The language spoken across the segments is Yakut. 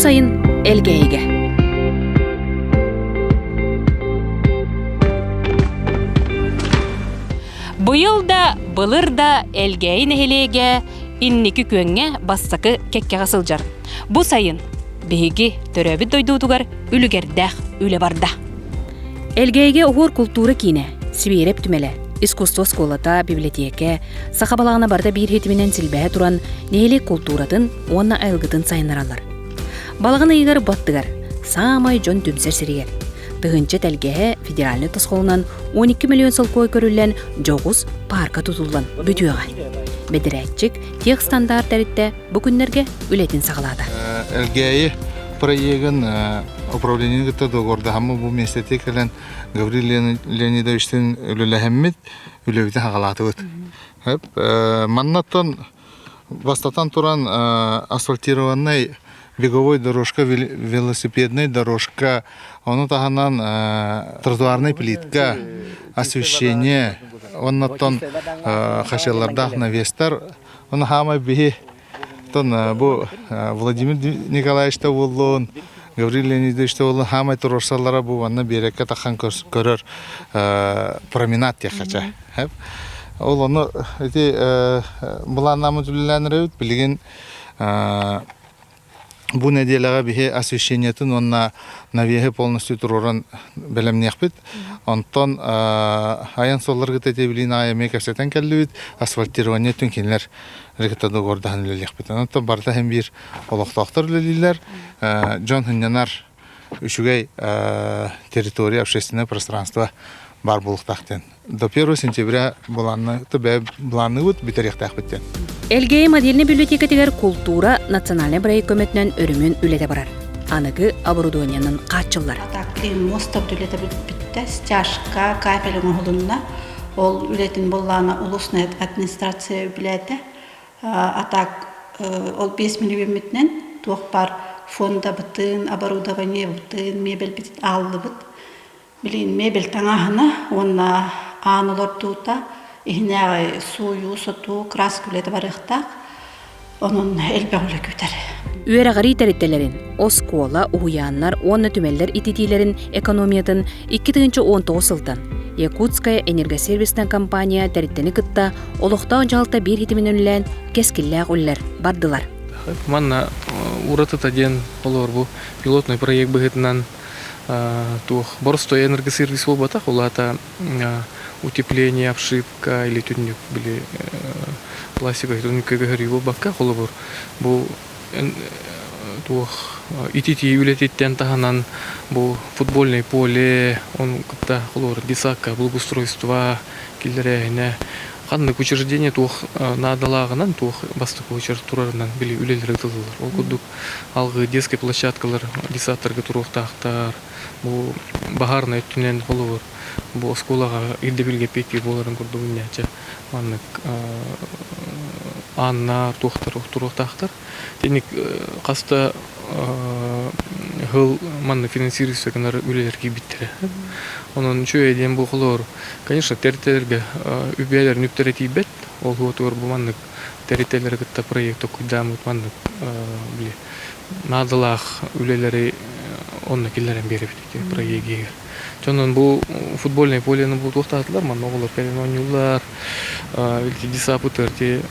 сайын Элгээйигэ. Быйыл да, былыр да Элгээйи нэһилиэгэ инники күөҥҥэ бастакы кэккэҕэ сылдьар. Бу сайын биһиги төрөөбүт дойдубутугар үлүгэрдээх үлэ барда. Элгээйигэ уһуор култуура киинэ, Сибиэрэп түмэлэ, искусство оскуолата, библиотека, саха балаҕана барыта биир ситиминэн силбэһэ туран нэһилиэк култууратын уонна айылгытын сайыннараллар. Балаҕан ыйыгар баттыгар саамай дьон түмсэр сиригэр тыһыынча тэлгэһэ федеральнай тосхолунан 12 миллион солкуой көрүллэн дьоҕус паарка тутуллан бүтүөҕэ. Бэдэрээччик техстандарт тэрилтэ бу күннэргэ үлэтин саҕалаата. Элгээйи проегын управлениены кытта договордаһаммыт бу миэстэтигэр кэлэн Гаврил Леонидовичтыын үлэлэһэммит, үлэбитин хаҕалаатыбыт. Маннаттан бастатан туран асфальтированный беговой дорожка, велосипедная дорожка, ону таһынан тротуарная плитка, освещение, оннуттан хачыалардаах навестар Ону хаамай биһи тон бу Владимир Николаевичта буоллун, Гаврил Леонидовичта буоллун хаамай туруорсаллара бу манна биэрэккэ тахан көрөр променад диэххэ Ол ону ити былааннааммыт үлэлээн эрэбит билигин Бу нэдиэлэҕэ биһи освещениетын уонна навеһы полностью туруоран бэлэмниэхпит. Онтон айан суолларгыт этибилиин аайы эмиэ кэпсэтэн кэллибит. Асфальтирование өттүн кинилэр кытта договордаһан үлэлиэхпит. Онтон барыта иһин биир олохтоохтор үлэлииллэр. Дьон сынньанар үчүгэй территория, общественное пространство баар буолуохтаах диэн. До 1 сентября былаанныыбыт бүтэриэхтээхпит диэн. Элгээйи модельнай библиотекатыгар култуура национальнай проект көмөтүнэн өрөмүөн үлэтэ барар. Аныгы оборудованиенан хааччыллар. Атаактыын муоста үлэтэ бүттэ, стяжка, кафель оҥоһулунна. Ол үлэтин былаана улусная администрация үбүлээтэ. А так ол 5 мүнүүммүтүнэн туох баар фондабытын, оборудованиебытын, мебельбитин ааллыбыт. Билигин мебель таҥаһына уонна аан олордуута, иһинээҕи сууйуу, сотуу, краска үлэтэ барыахтаах. Онон элбэх үлэ күүтэр. Үөрэҕирии тэрилтэлэрин, оскуола, уһуйааннар уонна түмэллэр ититиилэрин экономиятын 2019 сылтан Якутская энергосервисная компания тэрилтэни кытта олохтоох дьаһалта биир ситиминэн үлэлээн кэскиллээх үлэлэр бардылар. Манна уратыта диэн олор бу пилотный проект быһыытынан туох боростуой энергосервис буолбатах, ол аата утепление, обшивка или түннүк били пластиковай түннүккэ көһөрүү буолбакка, холобур бу туох ититии үлэтиттэн таһынан бу футбольное поле, он кытта холобур детсадка благоустройство киллэрээһинэ ханнык учреждение туох наадалааҕынан, туох бастакы очередь турарынан били үлэлэр ыытыллаллар. Ол курдук алгыы детскай площадкалар детсадтарга туруохтаахтар. Бу баһаарынай өттүнэн холобур бу оскуолаҕа ирдэбилгэ эппиэттиир буоларын курдук инньээччи маннык ааннар туохтар туруохтаахтар. Итинник хас да сыл маннык финансируется гынар үлэлэр киирбиттэрэ. Онон үчүгэй диэн бу холобур, конечно, тэрилтэлэргэ үбүөлэрин үптэрэ тиийбэт. Ол уотугар бу маннык тэрилтэлэри кытта проект толкуйдааммыт маннык били наадалаах үлэлэри онно киллэрэн биэрэбит ити проегигэр. Дьонун бу футбольное полены бу туохтаатылар, манна оҕолор кэлэн оонньууллар. Ити десапытыр ти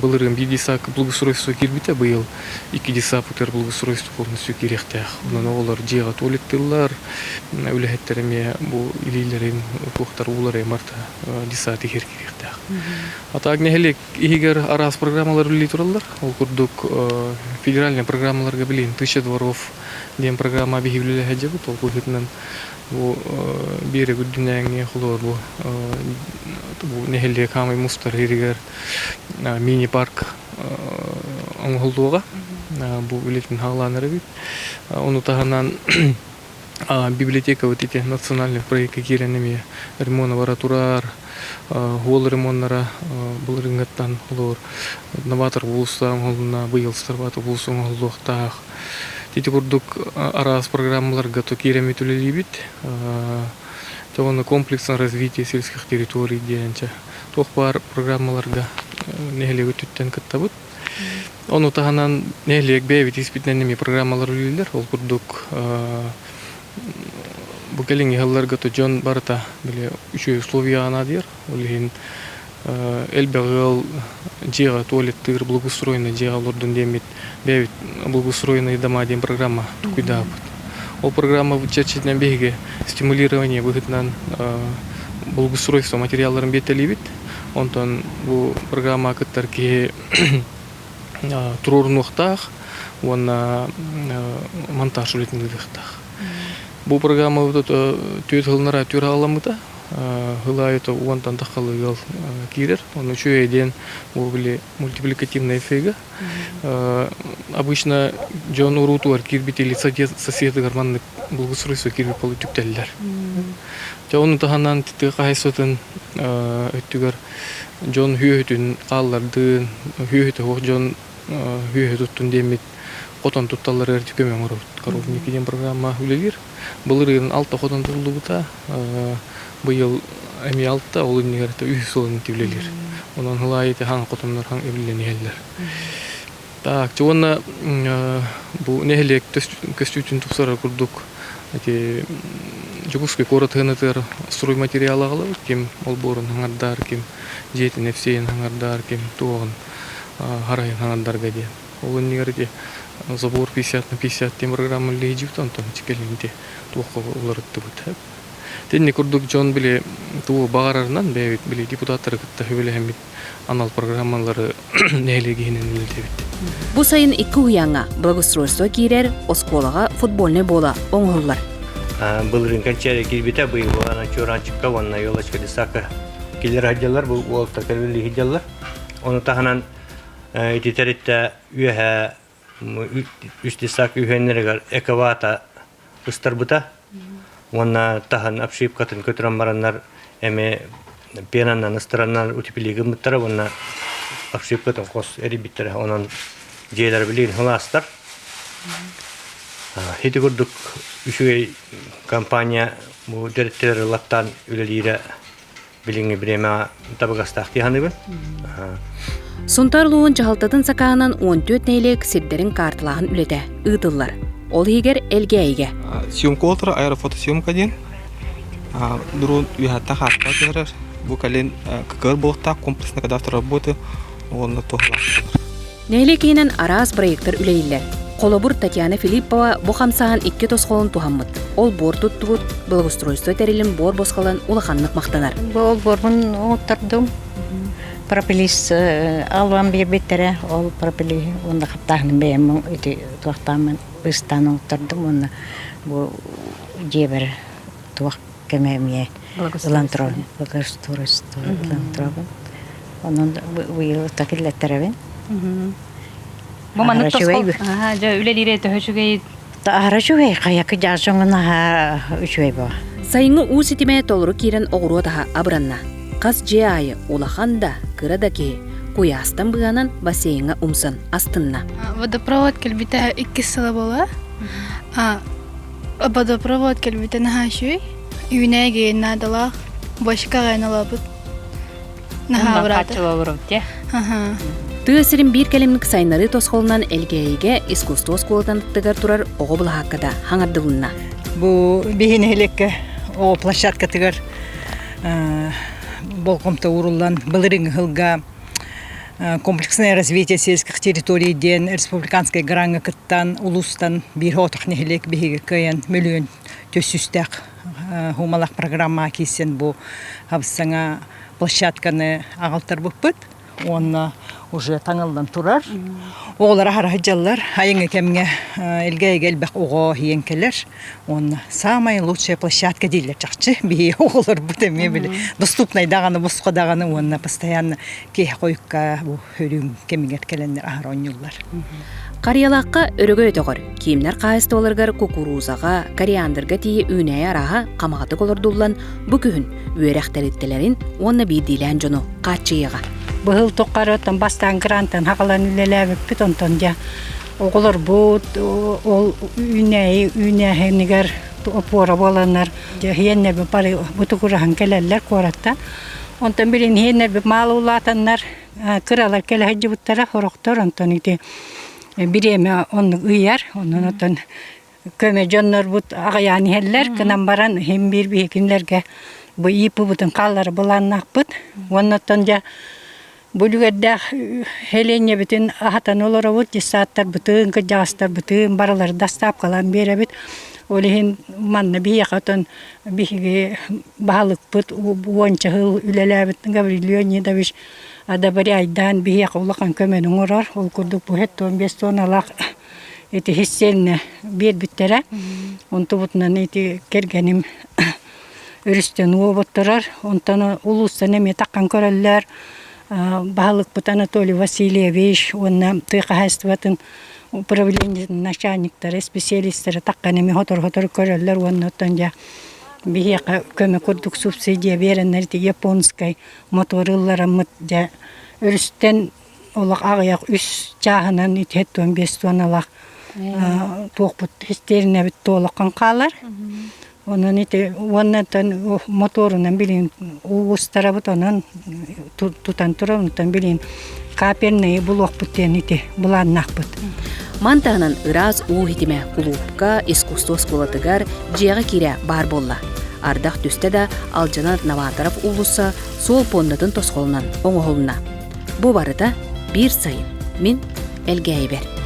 былырыын биир десап благоустройство киирбитэ, быйыл икки десапытыр благоустройство полностью киириэхтээх. Онон оҕолор дьиэҕэ туалеттыыллар, үлэһиттэр эмиэ бу илиилэрин туохтар уулары барыта десап иһэр киириэхтээх. А так нэһилиэк иһигэр араас программалар үлэлии тураллар. Ол курдук федеральнай программаларга билигин «Тысяча дворов» диэн программа биһиги үлэлэһэ сылдьабыт. Ол быһыытынан бу биэрэк үрдүнээҥҥи холобур бу бу нэһилиэк хаамай мустар иһигэр мини-парк оҥоһуллуоҕа. Бу үлэтин хаалаан эрэбит. Ону таһынан библиотека вот ити национальный проекка киирэн эмиэ ремонт бара турар. Уол ремоннара былырыыҥҥыттан холобур новатор уулусса оҥоһулунна, быйыл Старбат уулусса оҥоһуллуохтаах. Ити курдук араас программаларга то киирэммит үлэлиибит. Тоҕону комплексное развитие сельских территорий диэн туох баар программаларга нэһилиэги өттүттэн кыттабыт. Ону таһынан нэһилиэк бэйэбит испитинэн эмиэ программалар үлэлииллэр. Ол курдук бу кэлиҥҥи сылларга то дьон барыта били үчүгэй условияҕа наадыйар. Ол иһин элбэх ыал дьиэҕэ туалеттыыр благоустроенный дьиэҕэ олордун диэммит бэйэбит благоустроенные дома диэн программа тукуйдаабыт. Ол программа чэрчитинэн биһиги стимулирование быһыытынан благоустройство материалларын биэртэлиибит. Онтон бу программаҕа кыттар киһи туруорунуохтаах уонна монтаж үлэтин ыытыахтаах. Бу программабыт түөрт сылынара түөр аҕаламмыта. Сыл аайы уонтан таххалы ыал киирэр. Ону үчүгэй диэн бу били мультипликативный эффега. Обычно дьон уруутугар киирбит или соседыгар маннык благоустройство киирбит буолу түктэллэр. Дьэ ону таһынан тыа хаһайсытын өттүгэр дьон сүөһүтүн хааллардыын, сүөһүтэ суох дьон сүөһү туттун диэммит хотон тутталларыгар көмө оҥоробут. Коровники диэн программа үлэлиир. Былырыын алта хотон тутуллубута, быйыл эмиэ алта, ол иннигэр үһүс сылын үлэлиир. Онон сыл аайы хаҥ хотоннор хаҥ эбиллэн иһэллэр. Так, уонна бу нэһилиэк көстүүтүн тупсарар курдук ити Дьокуускай куорат ыһынатыгар стройматериал аҕалабыт, ким олбуорун хаҥардар, ким дьиэтин эпсиэйин хаҥардар, ким туоҕун харайын хаҥардарга диэн. Ол иннигэр ити забор 50 на 50 диэн программа үлэлиибит, онтон кэлин ити туохха уларыттыбыт. Итинник курдук дьон били тугу баҕарарынан бэйэбит били депутаттары кытта сөбүлэһэммит анал программалары нэһилиэги иһинэн үлэлиибит. Бу сайын икки уһуйааҥҥа благоустройство киирэр, оскуолаҕа футбольнай буола оҥоһуллар. Былырыын кэнчээри киирбитэ, быйыл Чуораанчыкка уонна Елочка Лисака киллэр сылдьаллар, бу уолаттар кэлбили сылдьаллар. Ону таһынан ити тэрилтэ үөһэ үс десак үһүөннэригэр эковата ыстарбыта уонна таһын обшивкатын көтүрэн бараннар эми пенаннан ыстараннар утеплии гыммыттара уонна обшивкатын хос эрийбиттэрэ онон дьиэлэр билигин сылаастар ити курдук үчүгэй компания бу директоры латтаан үлэлиирэ билиҥҥи бириэмэҕэ табыгастаах дии саныыбын. Сунтаар улууһун дьаһалтатын сакааһынан 14 нэһилиэк сирдэрин каарталааһын үлэтэ ыытыллар. Ол иһигэр Элгээйигэ. Съемка уолтара аэрофотосъемка диэн дрон үөһэттэн хаартыга түһэрэр. Бу кэлин ККР буолуохтаах комплексный кадастр работы уонна туһалаах буолар. Нэһилиэк иһинэн араас проектар үлэлииллэр. Холобур, Татьяна Филиппова бу хамсааһын икки тосхолун туһаммыт. Ол буор туттубут, благоустройство тэрилин буор босхолон улаханнык махтанар. Бу олбуорбун оҥоттордум. Пропилис албан биэрбиттэрэ. Ол пропилиһи уонна хаптааһыным бэйэм ити туохтааммын быыстаан оҥоттордум уонна бу дьиэбэр туох кэмэ эмиэ ылан турабын благоустройство ылан турабын онон быйыл киллэттэрэбин Бу маннык тосхол дьэ үлэлиирэ төһө үчүгэй Аһара үчүгэй хайакы дьаажаҥын аһа үчүгэй буо Сайыҥҥы уу ситимэ толору киирэн оҕуруот аһа абыранна. Хас дьиэ аайы улахан да, кыра да киһи куйаастан быанан бассейҥҥа умсан астынна. Водопровод кэлбитэ иккис сыла буола. Водопровод кэлбитэ наһаа үчүгэй. Үүнээги наадалаах бочка аҕайналаабыт. Наһаа абыраата. Тыа сирин биир кэлимник сайыннарыы тосхолунан Элгээйигэ искусство оскуолатын аттыгар турар оҕо былаһаакката хаҥардылынна. Бу биһи нэһилиэккэ оҕо площадкатыгар болҕомто ууруллан былырыыҥҥы сылга комплексное развитие сельских территорий диэн республиканскай граҥҥа кыттан улуустан биир отох нэһилиэк биһиги кыайан мөлүйүөн төссүстээх хуумалаах программаҕа киирсэн бу саҥа площадканы аҕалтарбыппыт уонна уже таҥыллан турар. Оҕолор аһара сылдьаллар. Айыҥҥы кэмҥэ Элгээйигэ элбэх оҕо иһийэн кэлэр. Уонна самая лучшая площадка дииллэр чахчы. Биһиги оҕолорбут эмиэ били доступнай даҕаны, босхо даҕаны уонна постоянно киэһэ хойукка бу өрүүм кэмигэр кэлэннэр аһара оонньууллар. Харыйалаахха өрөгөй өтөҕөр, киимнэр хаһаайыстыбаларыгар кукурузаҕа, кориандрга тиийэ үүнээйи арааһа хамаҕатык олордуллан, бу күһүн үөрэх тэрилтэлэрин уонна биирдиилээн дьону хааччыйыаҕа. Быһыл туххарыттан бастаан грантан хаҕалан үлэлээбиппит, онтон дьэ оҕолорбут ол үүнээйи үүнээһинигэр опора буоланнар дьэ иһиэннэби бары бутугураһан кэлэллэр куораттан. Онтон билин иһиэннэрбит маалы улаатаннар кыралар кэлэ сылдьыбыттара сорохтор онтон ити бириэмэ оннук ыйар онон оттон көмө дьоннорбут аҕыйаан иһэллэр гынан баран иһин биир биһи кинилэргэ бу ииппыбытын хааллары былааннаахпыт уонна оттон дьэ бу үлүгэрдээх сэлиэнньэбитин аһатан олоробут детсадтарбытын кырдьаҕастарбытын барылары доставкалаан биэрэбит ол иһин манна биһиэхэ отон биһиги баһылыкпыт уонча сыл үлэлээбит Гаврил Леонидович одобряйдаан биһиэхэ улахан көмөнү оҥорор ол курдук бу 75 туонналаах ити хиссиэннэ биэрбиттэрэ. Онтубутунан ити кэргэним өрүстэн уоботторор. Онтон улуустан эмиэ таххан көрөллөр. Баһылыкпыт Анатолий Васильевич уонна тыа хаһаайыстыбатын управлениетын начальниктара, специалистара таххан эмиэ хотору-хотору көрөллөр уонна оттон дьэ биһиэхэ көмө курдук субсидия биэрэннэр ити японскай мотуор ыллараммыт дьэ өрүстэн олох аҕыйах үс чааһынан ити 75 туоналаах туохпут истиэринэбит туолаххан хаалар. Онон ити уоннаттан моторунан билин уустарабыт онон тутан турар онтон билин каперные булуохпут диэн ити былааннаахпыт. Ман таһынан ыраас уу ситимэ кулуупка, искусство оскуолатыгар дьиэҕэ киирэ баар буолла. Ардах түстэ да алдьанар Новаторов уулусса суол пуондатын тосхолунан оҥоһулунна. Бу барыта биир сайын мин Элгээйибэр.